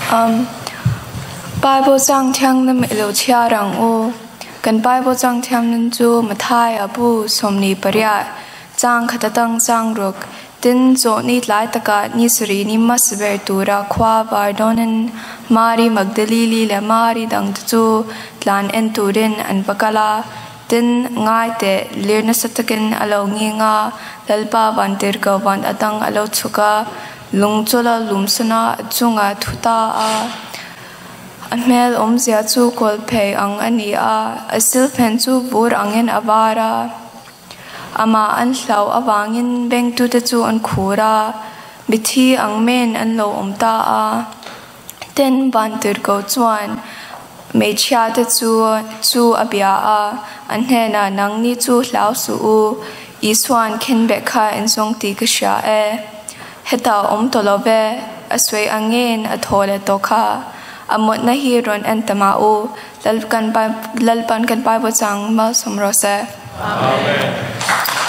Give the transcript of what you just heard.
Um, Bible chang thianghlim i lo chhiar ang u. Kan Bible chang thianghlim chu Matthai-a bu 18 chang khat atang chang ruk. Tin, chawhni tlai takah ni sarih ni hmasa ber tura khua var dawnin Mari Magdalili leh Mari dangte chu tlan en turin an va kal a. Tin, ngai teh, lir nasa takin a lo nghing a, Lalpa vantirhkoh van atang a lo chhuk a, lung chawla lumsana a chungah thu ta a. A hmel awmzia chu kawlphei ang a ni a, a silphen chu vur angin a var a. Amah an hlauh avangin bengtute chu an khur a, mithi ang men an lo awm ta a. Ten Vantirhkoh chuan hmeichhiate chu chu a bia a, an hnenah, Nangni chu hlau suh u, Isua'n khenbeh kha en zawng tih ka hria e. Hetah awm tawh lo ve, a sawi angin a thaw leh tawh kha. A mawtna hi rawn en ta mah u, Lalpan kan Bible chang malsawm rawh se. Amen.